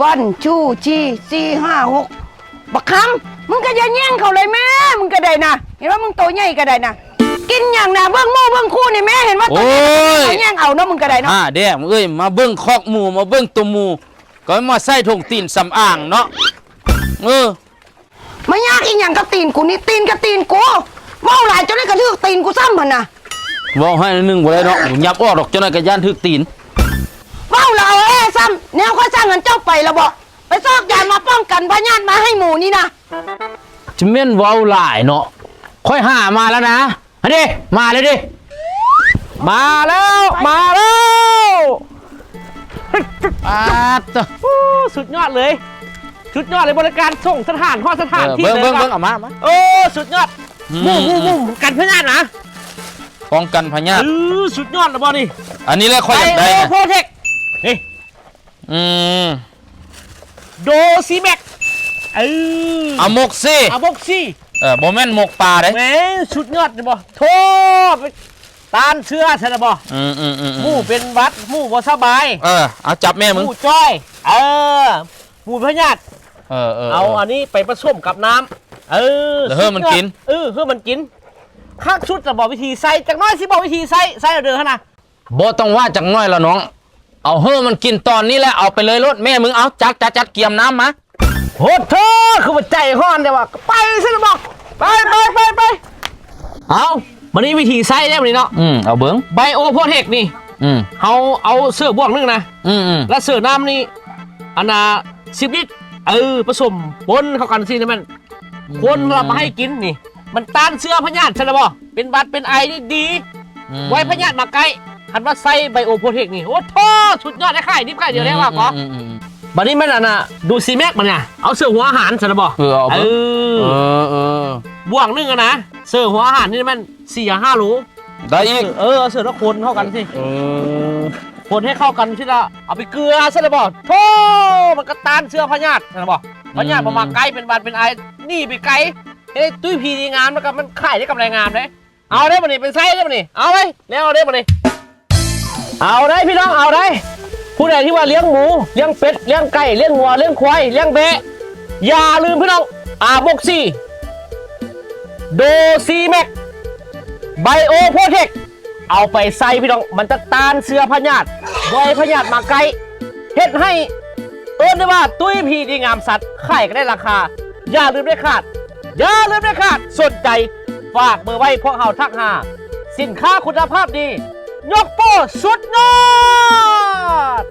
ວັນ ທູ ທີ ສີ່ ຫ້າ ຫົກ ບັກຄຳ ມຶງກໍຢ່າແຍ່ງເຂົາເລີຍແມ້ ມຶງກໍໄດ້ນະ ເຫັນວ່າມຶງໂຕໃຫຍ່ກໍໄດ້ນະ ກິນຫຍັງນະ ເບິ່ງໝູ່ເບິ່ງຄູ່ນີ້ແມ້ ເຫັນວ່າໂຕໃຫຍ່ ໂອ້ຍ ກໍໄດ້ນະ ແຍ່ງເອົາເນາະ ມຶງກໍໄດ້ເນາະ ຫາແດ່ ເອີຍ ມາເບິ່ງຄອກໝູ່ ມາເບິ່ງໂຕໝູ່ ກໍມາໃສ່ຖົງຕີນສຳອາງເນາະ ເອີ. ມາຍາກອີຫຍັງກັບຕີນກູນີ້ ຕີນກໍຕີນກູ ເວົ້າຫຼາຍຈັ່ງໃດກໍຖືກຕີນກູຊ້ຳຫັ້ນນະ ເວົ້າໃຫ້ໜ້ອຍໜຶ່ງບໍ່ໄດ້ດອກ ຫຍັບອອກດອກ ຈັ່ງໃດກໍຢ້ານຖືກຕີນ ເວົ້າແລ້ວເອົາແອຊ້ຳ ແນວຂ້ອຍສັ່ງຫັ້ນເຈົ້າໄປແລ້ວບໍ່ ໄປຊອກຢາມາປ້ອງກັນພະຍາດມາໃຫ້ໝູນີ້ນະ ຈະແມ່ນເວົ້າຫຼາຍເນາະ ຂ້ອຍຫາມາແລ້ວນະ ຫັ້ນເດ້ ມາແລ້ວເດ້ ມາແລ້ວ ມາແລ້ວ ປາດໂທ້ ໂອ້ ສຸດຍອດເລີຍ ສຸດຍອດເລີຍ ບໍລິການສົ່ງສະຖານ ຮອດສະຖານທີ່ເລີຍ ເບິ່ງ ເບິ່ງ ເບິ່ງ ເອົາມາ ເອົາມາ ໂອ້ ສຸດຍອດ ໝູ່ ໝູ່ ໝູ່ ກັນພະຍາດນະ ປ້ອງກັນພະຍາດ ເອີ ສຸດຍອດແລ້ວບໍ່ນີ້ ອັນນີ້ແຫຼະຂ້ອຍຢາກໄດ້ນະ ໄບໂອໂປຣເທັກ ນີ້ ອືມ ໂດຊີແມັກ ເອີ ອາມົກຊີ ອາມົກຊີ ເອີ ບໍ່ແມ່ນມົກປາເດ້ ແມ່ນ ສຸດຍອດແມ່ນບໍ່ ໂທ້ ຕ້ານເຊື້ອຊັ້ນນະບໍ່ ອືມໆໆໆ ໝູເປັນຫວັດ ໝູບໍ່ສະບາຍ ເອີ ເອົາຈັບແມ່ມຶງ ໝູຈ່ອຍ ເອີ ໝູພະຍາດ ເອີໆໆ ເອົາອັນນີ້ໄປປະສົມກັບນ້ຳ ເອີ ແລ້ວເຮີມັນກິນ ເອີ ເຮີມັນກິນ ຄັກສຸດລະບໍ່ ວິທີໃຊ້ ຈັກໜ້ອຍຊິບອກວິທີໃຊ້ ໃຊ້ເອົາເດີຫັ້ນນະ ບໍ່ຕ້ອງວ່າຈັກໜ້ອຍລະນ້ອງ ເອົາເຮີມັນກິນຕອນນີ້ແຫຼະ ເອົາໄປເລີຍໂລດ ແມ່ມຶງ ເອົາ ຈັດ ຈັດ ຈັດ ກຽມນ້ຳມາ ໂຫດເທີ ຄືວ່າໃຈຮ້ອນແທ້ວ່າ ໄປຊັ້ນລະບອກ ໄປ ໄປ ໄປ ໄປ ເອົາ ບາດນີ້ວິທີໃຊ້ເດ້ບາດນີ້ເນາະ ອືມ ເອົາເບິ່ງ ໄບໂອໂປຣເທັກນີ້ ອືມ ເຮົາເອົາເສື້ອບວງໜຶ່ງນະ ອືມໆ ແລະເສື້ອນ້ຳນີ້ ອັນນ່າ ສິບລິດ ເອີ ປະສົມປົນເຂົ້າກັນຊີ້ ແລ້ວມັນ ຄົນລະບໍ່ໃຫ້ກິນນີ້ ມັນຕ້ານເຊື້ອພະຍາດຊັ້ນລະບໍ່ ເປັນຫວັດເປັນໄອນີ້ດີ ອືມ ບໍ່ໃຫ້ພະຍາດມາໃກ້ ຄັນວ່າໃຊ້ໄບໂອໂປຣເທັກນີ້ ໂອ້ໂທ້ ສຸດຍອດ ໄດ້ຂາຍດິບຂາຍເດີຍແລ້ວວ່າກໍ ອືມໆ ບາດນີ້ມັນອັນນ່າ ດູຊີແມັກມັນນະ ເອົາເສື້ອຫົວອາຫານຊັ້ນລະບໍ່ ເອີ ເອົາເບິ່ງ ເອີ ເອີ ເອີ ບວງໜຶ່ງຫັ້ນນະ ເສື້ອຫົວອາຫານນີ້ມັນສີ່ຫ້າໂລ ໄດ້ອີກ ເອີ ເອົາເສື້ອນະຄົນເຂົ້າກັນຊີ້ ເອີ ຄົນໃຫ້ເຂົ້າກັນຊີ້ລະ ເອົາໄປເກືອຊັ້ນລະບໍ່ ໂທ້ ມັນກໍຕ້ານເຊື້ອພະຍາດຊັ້ນລະບໍ່ ພະຍາດ ອືມ ບໍ່ມາໃກ້ ເປັນຫວັດເປັນໄອ ໜີໄປໄກ ເຮັດຕຸ້ຍຜີດີງາມ ແລ້ວກໍມັນຂາຍໄດ້ກຳໄລງາມເດ້ ເອົາເດ້ບາດນີ້ ໄປໃຊ້ເດ້ບາດນີ້ ເອົາເດ້ ແລ້ວເດ້ບາດນີ້ ເອົາເດ້ພີ່ນ້ອງ ເອົາເດ້ ຜູ້ໃດທີ່ວ່າລ້ຽງໝູ ລ້ຽງເປັດ ລ້ຽງໄກ່ ລ້ຽງງົວ ລ້ຽງຄວາຍ ລ້ຽງແບ້ ຢ່າລືມພີ່ນ້ອງ ອາບົກຊີ ໂດຊີແມັກ ໄບໂອໂປຣເທັກ ເອົາໄປໃຊ້ພີ່ນ້ອງ ມັນຈະຕ້ານເຊື້ອພະຍາດ ບໍ່ໃຫ້ພະຍາດມາໃກ້ ເຮັດໃຫ້ ເອີ້ນໄດ້ວ່າຕຸ້ຍຜີດີງາມສັດ ຂາຍກໍໄດ້ລາຄາ ຢ່າລືມເດັດຂາດ ຢ່າລືມເດັດຂາດ ສົນໃຈ ຝາກເບີໄວ້ ພວກເຮົາທັກຫາ ສິນຄ້າຄຸນນະພາບດີ ຍົກໂປ້ສຸດຍອດ!